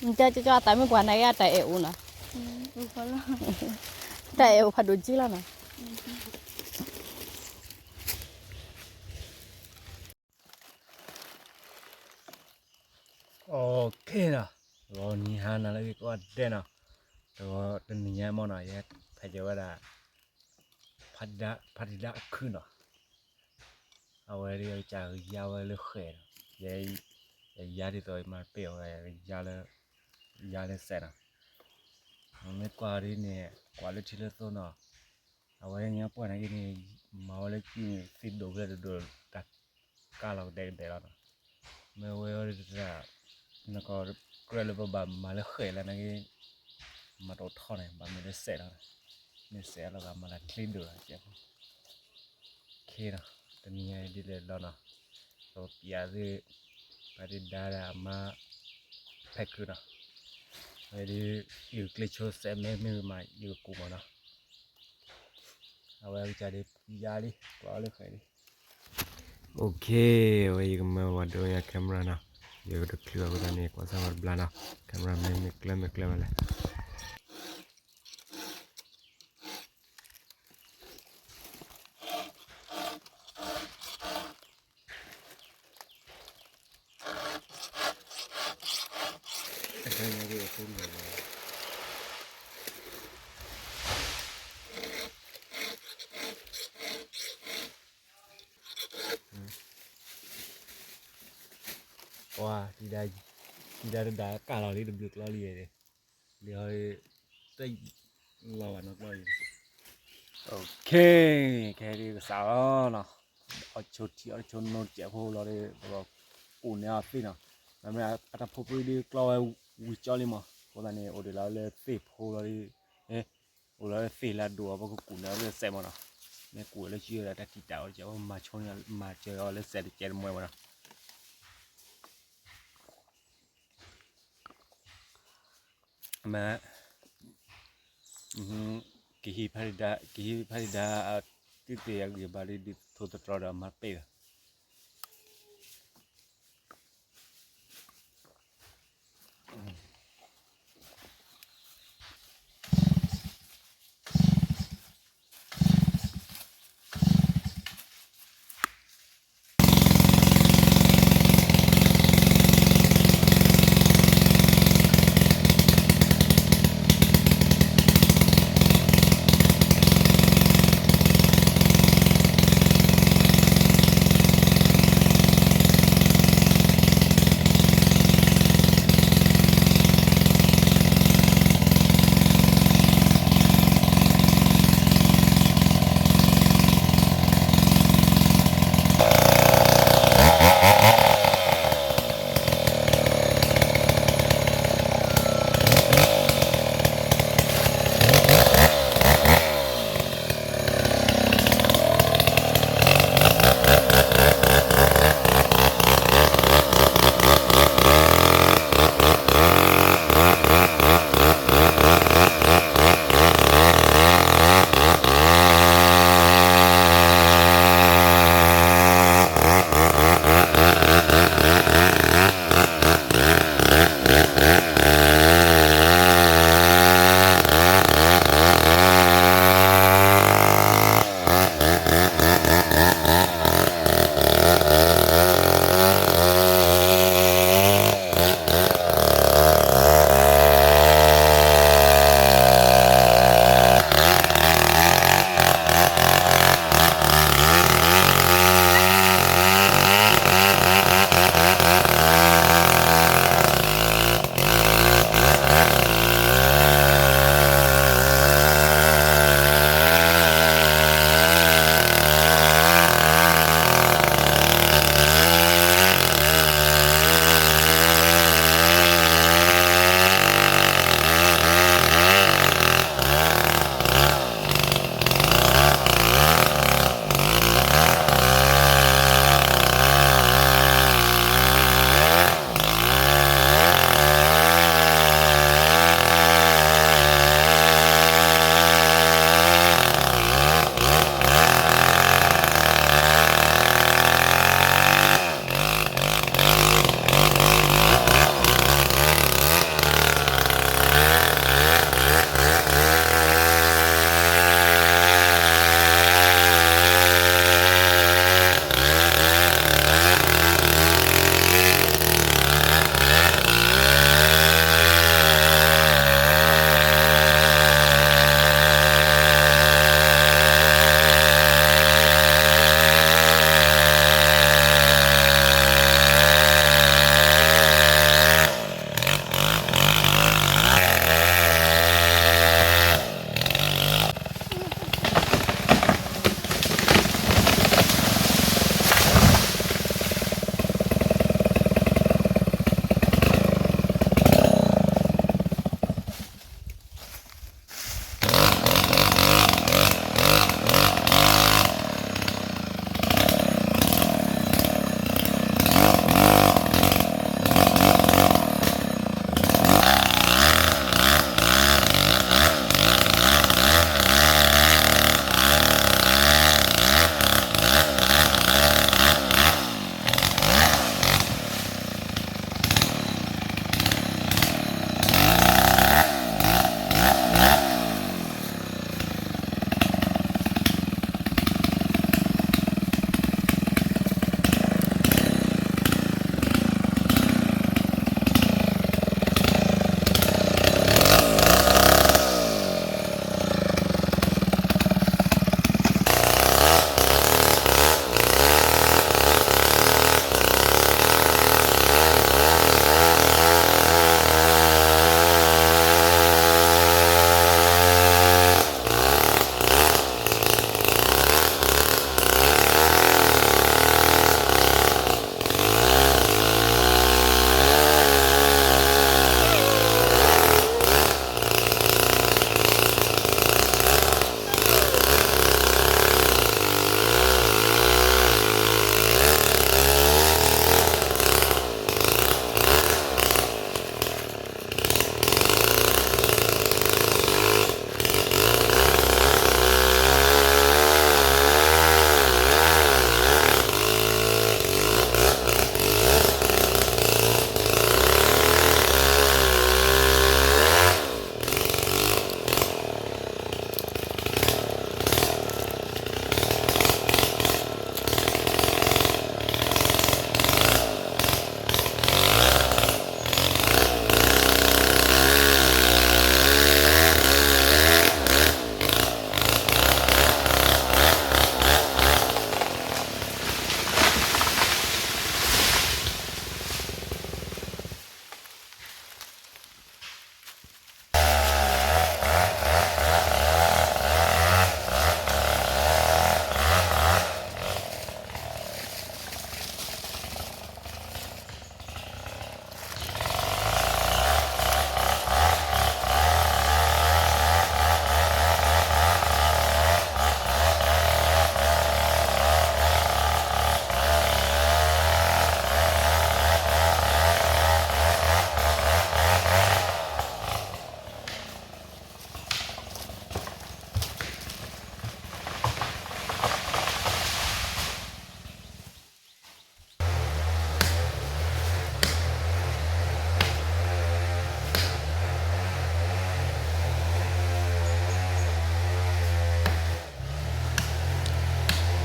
ကၠီကၠီအတၢ်မ့ၢ်ပှၤနာ်က့အတၢ်အဲၣ်အိၣ်နီၤ, တၢ်အဲၣ်အိၣ်ဖးဒိၣ်က့လီၤနီၤ. OK နီၤ, ဂီၤနံၤဟါနၤလၢအဂ့ၤကိးဂၤဒဲးနီၤ, တဂီၤတနံၤညါမ့ၢ်နီၤ ယဟဲဖးကဲဝဲဒၣ် ဖးဒံဒါအခုၣ်နီၤ, အဝဲဒ်ကစၢ်ကယါဝဲလၢဃဲးနီၤ, ယ ယယါဒ်သိးယမၤပ့ၢ်အီၤ ယယါလၢ ယါလၢစဲးနီၤ, မ့ၢ်ကွၢ်ဒ်န့ၣ် ကွၢ်လၢထံလၢသိနီၤ, အဝဲညါပှၢ်နာ်က့န့ၣ် မၤဝဲလၢကံၢ်သ့ၣ်ဒိၣ်ဖျဲၣ်တဒိၣ် တၢ်ကါလီၤကဒဲကဒဲလီၤနီၤ, မ့ၢ်ဝဲဒၣ် နကကြၢးလၢပဘၣ်မၤလၢဃဲးလၢနာ်က့ မၤတအိၣ်ထီၣ်န့ၣ် ဘၣ်မ့ၢ်လၢစဲးလီၤ, မ့ၢ်စဲးလီၤဂာ်မၤလၢချ့ဒိၣ်လီၤ ကဲးဖိ ခ့နီၤ, တနံၤညါဒ်လဲၣ်လီၤနီၤ, ပပျးသ့ၣ် ဖးဒံဒါဒၣ်အမါ ဖဲခုနီၤ, ဝဲဒ် ယကကျ့ဆိစဲးမ့ၢ်မ့ၢ်မး ယကကူးမးနီၤ, အဝဲကစၢ်ဒ်ယါလံ ကွၢ်အီၤလၢဃဲးလံ. OK, ဝဲယကမၢဝဲဒိယၤ camera နီၤ, ယကတချုးအဃိသတးန့ၣ် ကွၢ်စၢ်ဝဲတဘျါနီၤ, camera မ့ၢ်မ့ၢ်ကျၢၢ်မ့ၢ်ကျၢၢ်ဝဲလဲၣ်. ပှၤ တံၤဒါတဒၣ်ကၢ်လီၤလံ တဘျုးကျီလံ, လံဟီ တလီၤဘၣ်နီတဘျီအံၤ. OK, ခဲဒ်ကစးလီၤနီၤ, အီၣ်ဆိထံအီၣ်ဆိနိတစဲးဖိလီၤဒီး ပကကူးန့ၢ်အီၤသ့ၣ်နီၤ, မ့မ့ၢ်အတၢ်ဖိပှံၤဒ်ကျီဝဲဝံၤကၠီလံမး, အဃိသတးန့ၣ် အိၣ်ဒံးလီၤလၢသ့ၣ်ဖိလီၤဒီး အိၣ်လီၤလၢသ့ၣ်လၢအဒိၣ်အီၤ ပကကူးန့ၢ်အီၤလၢစဲးမးနီၤ, မ့ၢ်ကူးလၢကံၢ်ဝဲဒၣ်တၢ်တံာ်တာ်အီၤတစဲးဖိ မၤဆိန့ၢ် မၤစၢၤအီၤလၢစဲးတစဲးတမှဲဝဲနီၤ. မ့ၢ် ကဟံးဖးဒံဒါ ကဟံးဖးဒံဒါ တံၢ်တ့ၢ်ယၤဂံၢ်ဘါဒ် ဒ်ထိၣ်သတြီၤဒီးမၤပ့ၢ်လီၤ.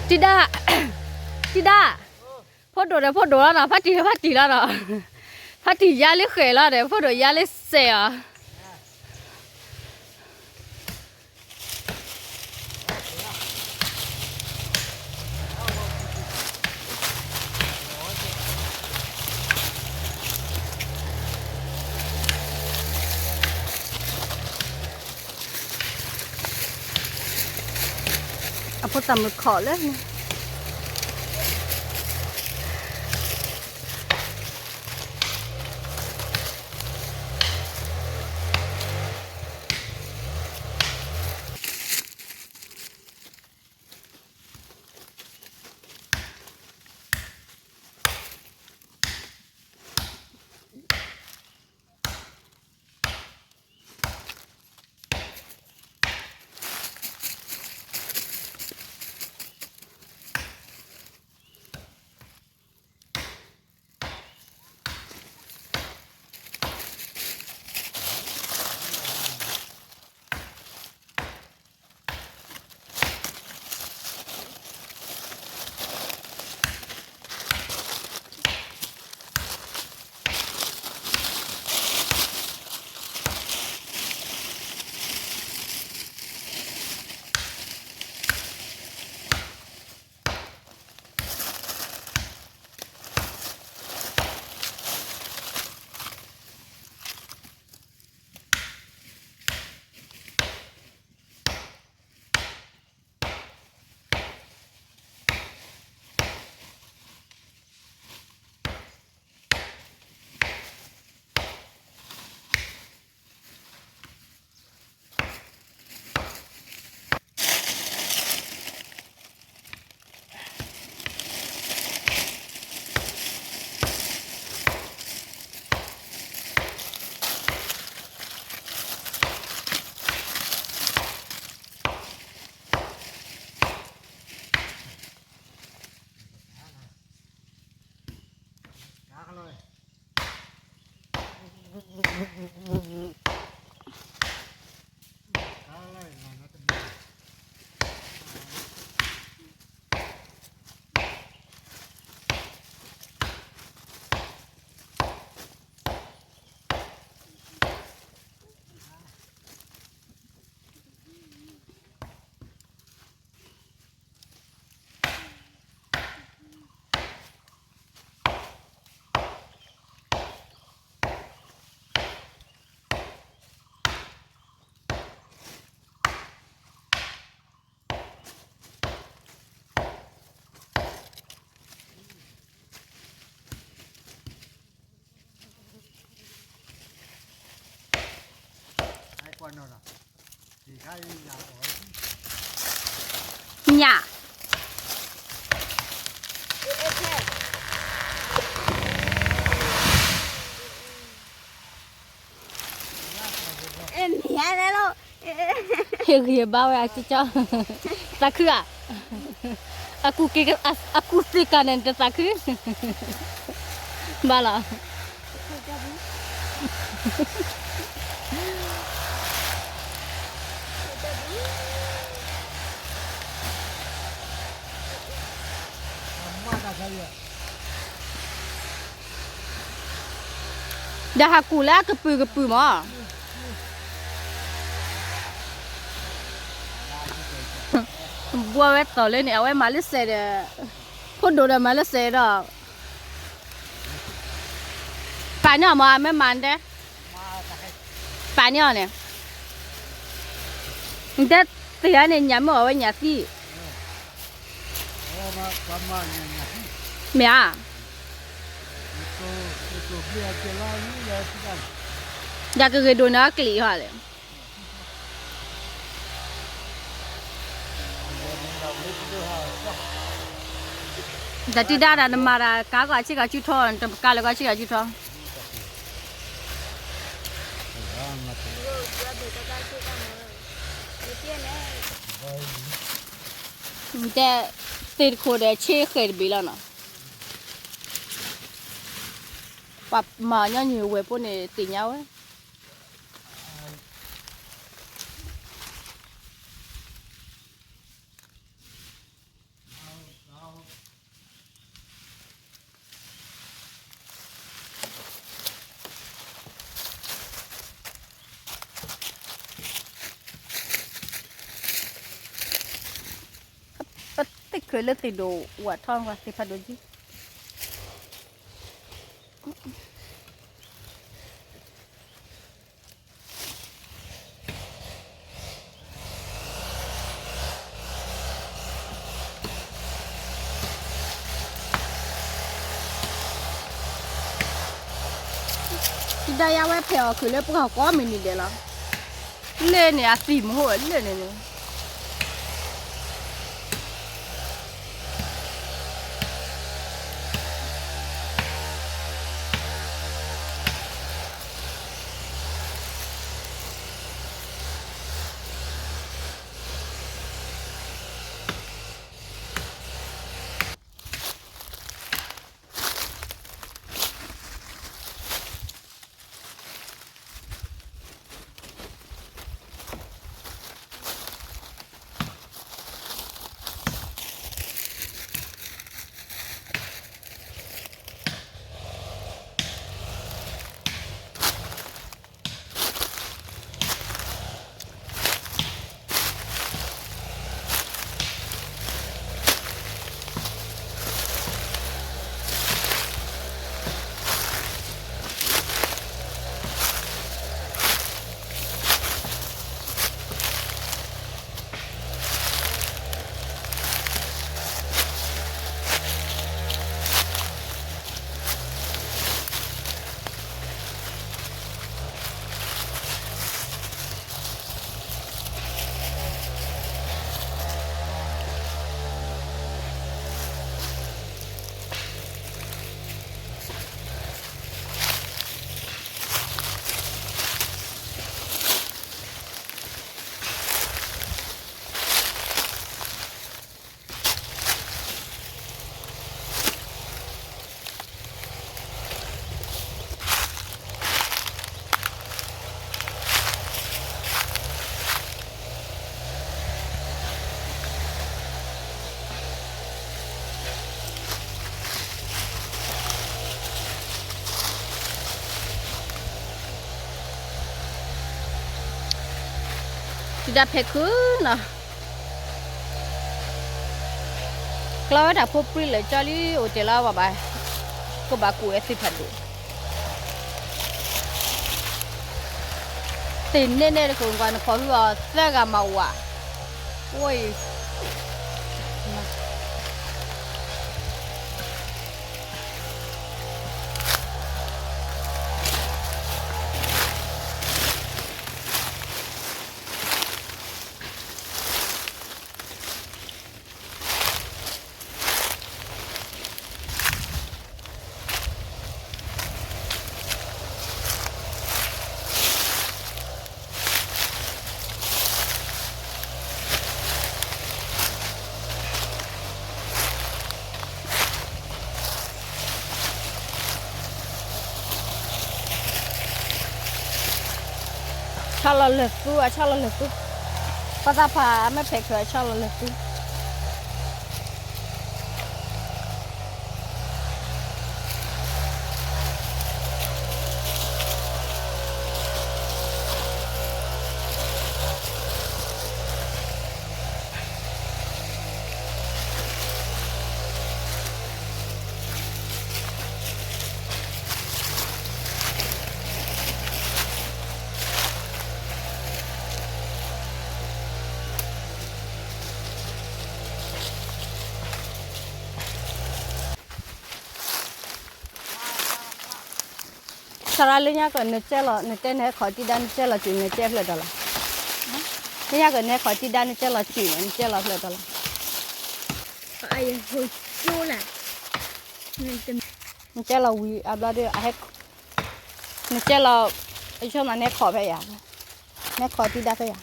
တံၢ်ဒါ, တံၢ်ဒါ, ဖိဒိၣ်ဒီးဖိဒိၣ်လီၤနီၤ, ဖါတံၢ်ဒီးဖါတံၢ်လီၤနီၤ, ဖါတံၢ်ယါလၢဃဲၤလီၤဒီး ဖိဒိၣ်ယါလၢစဲးအီၤ. အဖိသၣ်မုၣ်ခိးလၢန့ၣ် ညၣ် ဟ့ၣ်ဂံၢ်ဘါဝဲအကၠီ, သးခုဧါ, အကူၣ်သ့ၣ်ကၤန့ၣ်တသးခု, ဘၣ်လီၤ. ဒီးဟးကူၣ်လၢအကပုာ်ကပုာ်မး, ဘှီဝဲတီၤလၢန့ၣ် အဝဲမၤလၢစဲးဒီး, ဖိဒိၣ်ဒီးမၤလၢစဲးဒီး, ပာ်န့ၢ်အီၤမး အမ့ၢ်မၤတဲ, ပာ်န့ၢ်အီၤန့ၣ်, နတဲသ့ၣ်ဧါန့ၣ် ညၣ်မ့ၢ်အီၣ်ဝဲညၣ်သံ မ့ၢ်ဧါ, ယကဂ့ၤဒိၣ်န့ၢ်အီၤကျံးဟီလဲၣ်. တၢ်တံၢ်ဒါဒၣ်နမၤတၢ်ကါကီၢ်ဆ့ကီၢ်ဆူထီ, တကါလၢကီၢ်ဆ့ကီၢ်ဆူထီ, တဲ, သ့ၣ်တခိၣ်ဒီးဆ့ဃဲၣ်တဘ့ၣ်လီၤနီၤ, ပှၤမၤညီနုၢ်ဝဲၢ်ဖိန့ၣ်သ့ၣ်ညါဝဲ. ခုးလၢသ့ၣ်ဒိၣ်ဝးထီၣ်သ့ၣ်ဖးဒိၣ်ကံ တံၤဒါယါဝဲဖဲးအီၤခုးလၢပှၢ်ကိးမုၢ်နံၤဒဲးလီၤ. လၢန့ၣ်အသံၣ်မဟိၣ်လၢန့ၣ်န့ၣ် တံၤဒါဖဲးခုးနီၤ, ကျီဝဲတၢ်ဖိပြံလၢာ်ကၠီလံ အိၣ်တ့ၢ်လီၤဘၣ်ဘၣ်, ကဘၣ်ကူၣ်ဝဲသ့ၣ်ဖးဒိၣ်, သ့ၣ်နဲၣ်နဲၣ်တခိၣ်ကွၢ် နဖီၣ်ဟုအီၤသၢဂၤမၤဝး, အိၣ်အံၤ ဆီလီၤလၢာ်သူ အဆီလီၤလၢာ်သူ, ပှၤသးပှၢ်အမဲာ်ဖဲးခုးအဆီလီၤလၢာ်သူ ဆရၣ်လၢညါကီး နကဲလီၤ နတဲနဟဲခီၣ်တံၢ်ဒါ နကဲလီၤစုာ် နကဲဖျၢၣ်ဒီးလီၤ, လၢညါကီး နဟဲခီၣ်တံၢ်ဒါ နကဲလီၤစုာ်န့ၣ် နကဲလီၤဖျၢၣ်ဒီးလီၤ, နကဲလီၤဝံၤ အဘျီဒီး အဟဲ နကဲလီၤ အဆိနၤ နဟဲခီၣ်ဖဲယၤ, နဟဲခီၣ်တံၢ်ဒါဖဲယၤ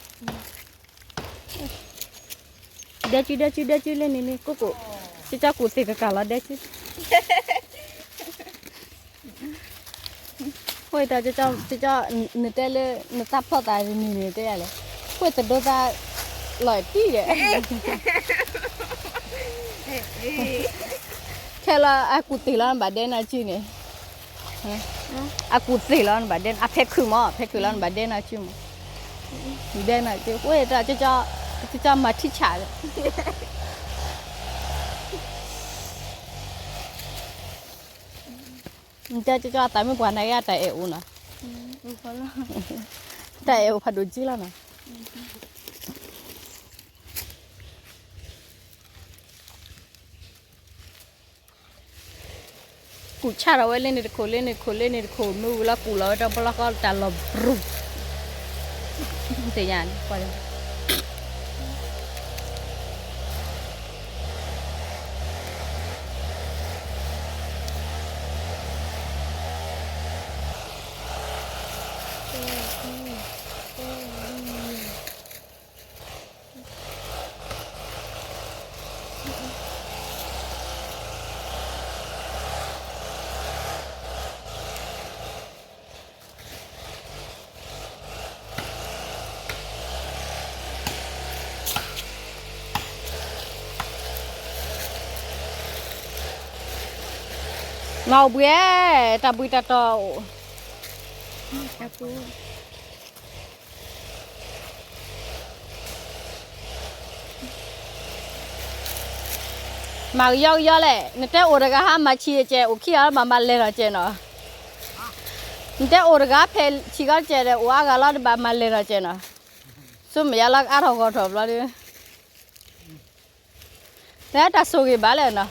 ဒဲကၠူ ဒဲကၠူ ဒဲကၠူ လၢန့ၣ်န့ၣ် ကိၢ်ကိၢ်, ကၠီကၠီကူၣ်သ့ၣ်ကကၢ်လီၤ ဒဲကၠူ, ဃိတၢ် ကၠီကၠီ နတဲလၢ နသးဖျီသးန့ၣ်န့ၣ်တဲယၤလဲၣ်, ဃိတဒိသး လီၤတံၢ်ဒီး ခဲလၢာ်အကူၣ်သ့ၣ်လီၤ နဘၣ်ဒဲနၤစုန့ၣ် အကူၣ်သ့ၣ်လီၤ နဘၣ်ဒဲ အဖဲခုးမး ဖဲခုးလီၤ နဘၣ်ဒဲနၤစုမး, ဒဲနၤစု ဃိတၢ် ကၠီကၠီမၤထံဆးဒီး နတဲကၠီကၠီအသးမ့ၢ်ပှၤနာ်က့အတၢ်အဲၣ်အိၣ်နီၤ, တၢ်အဲၣ်အိၣ်ဖးဒိၣ်က့လီၤနီၤ. ကူးဆၣ်ထီၣ်ဝဲလၢန့ၣ်တခိၣ်လၢန့ၣ်တခိၣ်လၢန့ၣ်တခိၣ် မ့ၢ်ဝံၤလီၤကူးလီၤဝဲတဘျီဃီတၢ်လီၤဘြူၤ, သ့ၣ်ညါန့ၣ် မၤအိၣ်ဘှံး, တၢ်ဘှံးတၢ်တီၤအိၣ်, မၤကယီကယီလဲၣ်, နတဲအိၣ်တဂၤဟါမၤဆံးတကဲး အိၣ်ခံဂၤလီၤ ဘၣ်မၤလဲၤထီၣ်ကဲးနီၤ, နတဲအိၣ်တဂၤဖဲဆံးကီးတကဲးဒီး အိၣ်အါဂၤလီၤဒီးဘၣ်မၤလဲၤထီၣ်ကဲးနီၤ, ဆိမယါလီၤကအါထီၣ်ဂီၢ်ထီၣ်ဘျီဒီး, တဲတၢ်ဆိၣ်ဂ့ၤဘၣ်လဲၣ်နီၤ.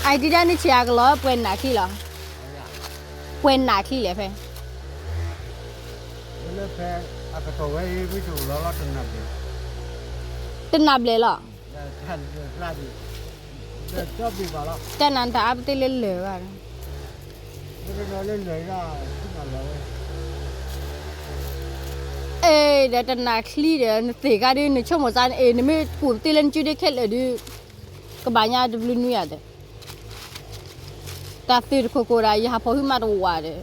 အအံၤဒ်ဒၣ်န့ၣ်ဆံးအကလီၤ ပှဲၤနးချံလီၤ, ပှဲၤနးချံလဲၣ်ဖဲ, ဖဲအကတီၢ်ဝဲအံၤ မ့ၢ်တအိၣ်လီၤလီၤ တနၢ်ဘျဲၣ်, တနၢ်ဘျဲၣ်လီၤ, တၢ်နးတၢ်အါပသ့ၣ်လၢလၢာ်ဘၣ် အဲ ဒီးတနၤချံဒီး နသ့ၣ်ကါဒုး နဆိကမိၣ်စါန့ၣ် အဲ နမ့ၢ်ကူၣ်သ့လၢနစုဒ့ခဲလၢာ်ဒုး ကဘၣ်ညါတဘျုးနွံယၤဒီး တၢ်သုးတခိၣ်ကိးဒၣ် ယဟးဖီၣ်ဟုမးတဝးဒီး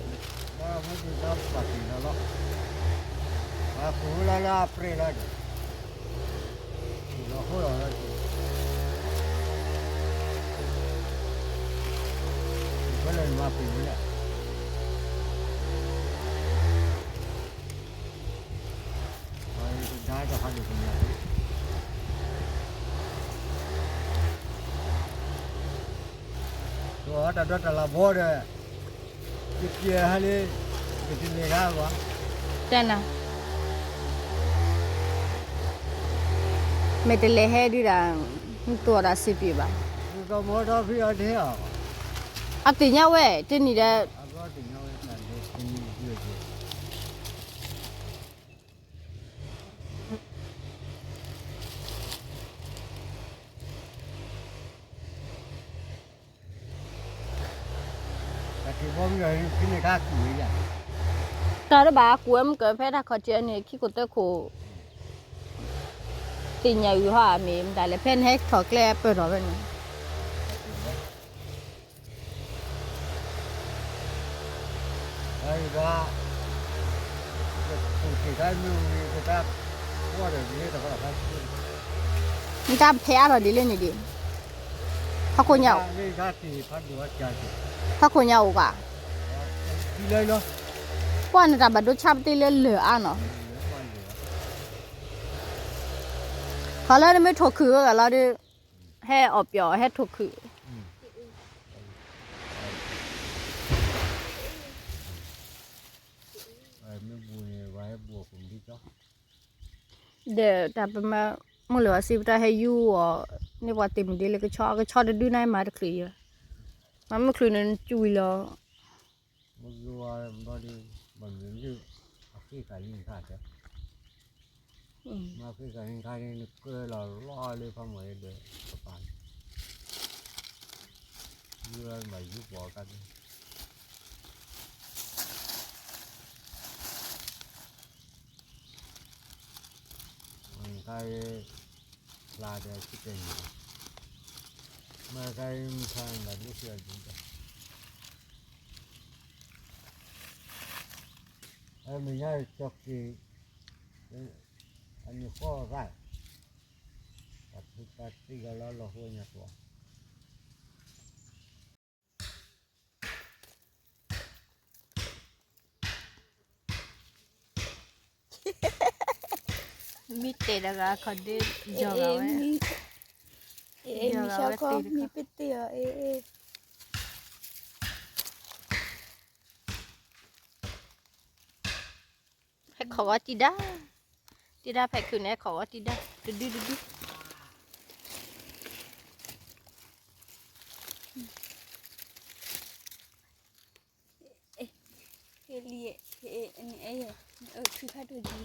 တၢ်ဒီးတၢ်လၤဘီဒီး ယပျဲၢ်ဟဲလံ, ယတလဲၤဟဲဘၣ်, တနၤ, မ့ၢ်တလဲၤဟဲဒုးဒၣ်, နတိၢ်ဒၣ်စံးပ့ၤဘၣ်, အသ့ၣ်ညါဝဲ တနံၤဒီး တၢ်တဘၣ်ကူးဝဲမုၢ်ကၢၤဖဲတၢ်ခီၣ်ထံးန့ၣ် ခံခိၣ်သၢခိၣ် သ့ၣ်ညါအုးဟီမ့ၢ်မတၤလဲၣ် ဖဲနဟဲထီၣ်ကျဲပၢၢ်ထီၣ်ဖဲန့ၣ် နတၢ်ဖဲးအါထီၣ်ဒ်လဲၣ်န့ၣ်ဒံး, ဖးခိၣ်ညါ, ဖးခိၣ်ညါအိၣ်ဘၣ်, ကွၢ်နတၢ်ဘၣ်ဒိဆါပသ့လၢလၢၢ်အါနီၤ, ခီလၢနမ့ၢ်ထိၣ်ခုၣ်ဝဲဂၤလီၤဒီး, ဟဲအီၣ်ပျီၣ်ဟဲထိၣ်ခုၣ် ဒီးတၢ်ပမၤ မုၢ်လၢၤဝဲစံးပတၢ်ဟဲယူၢ်အီၤ န့ၢ်ပှၤသ့ၣ်မုၢ်ဒ့လၢကဆီ ကဆီတဒုန့ၣ်မၤတချုးယၤ, မၤမုၢ်ချုးန့ၣ်နကွံာ်လီၤ, မ့ၢ်ဂ့ၤဝဲဘျီဒီး ဘၣ်မ့ၢ်လၢ အဃ့ၢ်ဃာ်လံခါတဲ, မ့ၢ်ဃ့ၢ်ဃာ်လံခါန့ၣ် နကၢလီၤလီၤလၢဖးမီၢ်ဒီး ကပၤ ယူၢ်ဘၣ်ယူၢ်ပှၤကါ ခါအံၤ ဖျါဒီးစံၣ်တဲၤန့ၣ်, မ့ၢ်ခါအံၤမ့ၢ်ဖျါန့ၣ် ဘၣ်ဒိဆံးအဒံးဒီး, အမဲာ်ညါကၠီက့ၤ, အနံၤဃီရၣ်, ပှၤဖုပှၤသံဂၤလၢလီၤဟိညါကွီၢ်. မ့ၢ်တဲတဂၤခီဒုး ယီၤဂၤဝဲ, မ့ၢ်ဆါခီ မ့ၢ်ပတ့ၢ်အီၤ, ဟဲခိးဂီၤတံၢ်ဒါ, တံၢ်ဒါဖဲခုးန့ၣ် ဟဲခိးဂီၤတံၢ်ဒါ တဒုတဒု. ဟ့လံ, ဟ့, အ, ထုခါဒိၣ်ဒံး.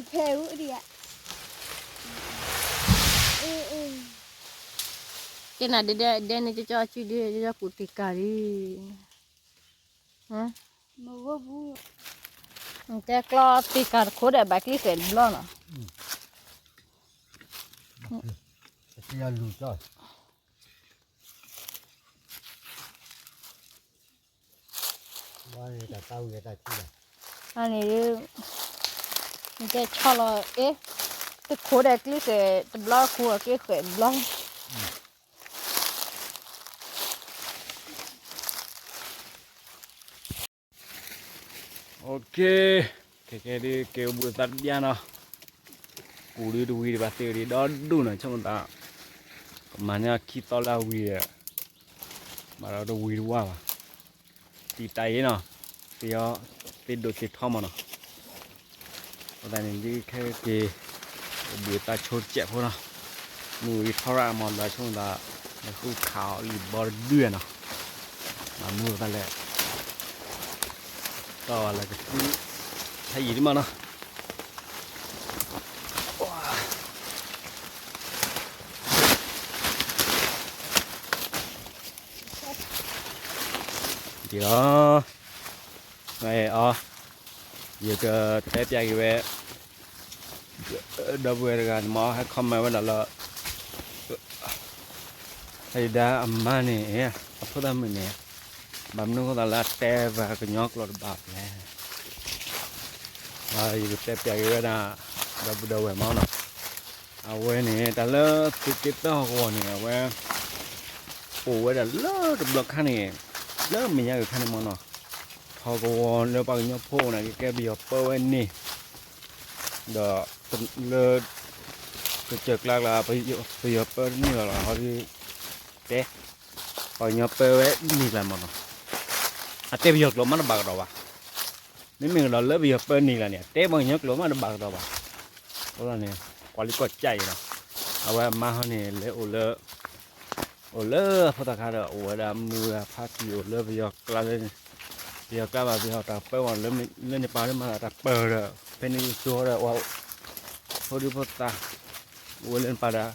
ဖဲအူဒံးဧါ, ကဲနၤဒဲဒဲန့ၣ် ကၠီကၠီစုဒု ကၠီကၠီပူၤတံၢ်ကၤလံ, မ့ၢ်ဂီၢ်ပူၤ, တဲကျီသံကၤတခိၣ်ဒီးဘၣ်ကျံသဲးတဘျီနီၤ. အန့ၣ်, နတဲဆီလီၤ, အ့, တခိၣ်ဒီးကျံဃဲးတဘျီ, ခိၣ်ဒီးကျံဃဲးတဘျီ. ခဲကဲဒ်က့ၤအိၣ်ဘှံးအသးတဘျီနီၤ, ပူၤဒုတဝံၤဒံးဘၣ်သ့ၣ်ဒံးဒီဒူၣ်နီၤ, ဆိကမိၣ်သး, ကမၤန့ၢ်ခံသီလၢအဝံၤဒီး, ဘၣ်ဒီးတဝံၤတဝါဘၣ်, တံာ်တာ်အံၤနီၤ, သ့ၣ်ဒိၣ်သ့ၣ်ထီမးနီၤ. အဃိသတးန့ၣ်ဒ်ခဲက့ၤ, အိၣ်ဘှံးအသးဆိတစဲးဖိနီၤ, မုၢ်ဂီၤထီရၣ်မးဒီးဆိကမိၣ်သး, လဲၤဃုခးအီၤလံာ်ဘီတဒုနီၤ, မၤမုၢ်ဂီၤသးလဲၣ်, တီၢ်လၢကသံ, ဖးယံာ်ဒံးမးနီၤ. ဒ်လီၤ, အီ, ယကတဲပျးက့ၤဝဲ, ဒီပုၢ်ဝဲၢ်တဂၤန့ၣ်မ့ၢ်ဟဲ comment ဝဲဒၣ်လၢ ဟဲဒၣ်အမါန့ၣ် အဖိသၣ်မုၣ်န့ၣ် ဘၣ်မနုၤအဃိသးလၢအတဲပှၤကညီကျိာ်တဘၣ်လဲၣ်. ယကတဲပျးက့ၤဝဲဒၣ် ဒီပုၢ်ဒီဝဲၢ်မးနီၤ, အဝဲန့ၣ် တၢ်လၢသုးက့သၢဟီၣ်ကဝီၤန့ၣ် အဝဲ အိၣ်ဝဲဒၣ်လၢတဘျီခါန့ၣ် လၢမဲာ်ညါက့ၤခါန့ၣ်မးနီၤ, ဟီၣ်ကဝီၤလၢပှၤကညီဖိန့ၣ် ကကဲပယီၤပၢဝဲန့ၣ် ဒီး လၢ ကစၢၢ်ကျါကျါ ပယီၤပၢတန့ၢ်လီၤလီၤ ဟီဒ် တဲ ပှၤကညီပၢဝဲန့ၣ်ကျါမးနီၤ, အတဲပယီၤကျိာ်မးတဘၣ်ကဒီးဘၣ်. မ့မ့ၢ်ကဒီးလၢပယီၤပၢန့ၣ်ကျါန့ၣ် အတဲပှၤကညီကျိာ်မးတဘၣ်ကဒီးဘၣ်. အဃိသတးန့ၣ် ကွၢ်လံကွၢ်ကၠးအံၤနီၤ, အဝဲအမါဟီန့ၣ် လဲၤအိၣ်လၢ အိၣ်လၢအဖိသၣ်ခါဒီး အိၣ်ဝဲဒၣ်မုၢ်ဂၤဖါတံၢ်အိၣ်လၢပယီၤကျါလၢန့ၣ်, ပယီၤကျါဘၣ်ပယီၤတၢ်ပၢဝဲလၢန့ၣ်ပၢ်လၢမၤတၢ်ပၢၢ်ဒီး ဖဲန့ၣ်ယဆိဒီး ဖိဒံဖိသၣ် အိၣ်ဝဲလၢန့ၣ်ပၢ်ဒီး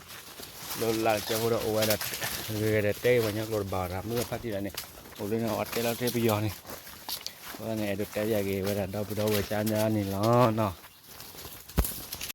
လၢလၢကဲဖိဒီး အိၣ်ဝဲဒၣ် ဂဲၤဒီးတဲပှၤကညီကျိာ်တဘၣ်ဒီး မုၢ်ဂၤဖါတံၢ်ဒီးန့ၣ် အိၣ်လၢန့ၣ် အဝဲတဲလီၤတဲပယီၤန့ၣ်, အဃိသတးန့ၣ် အဲၣ်ဒိးတဲပျးက့ၤဝဲဒၣ် ဒီပုၢ်ဒီဝဲၢ်ကၠါန့ၣ်လီၤနီၤ.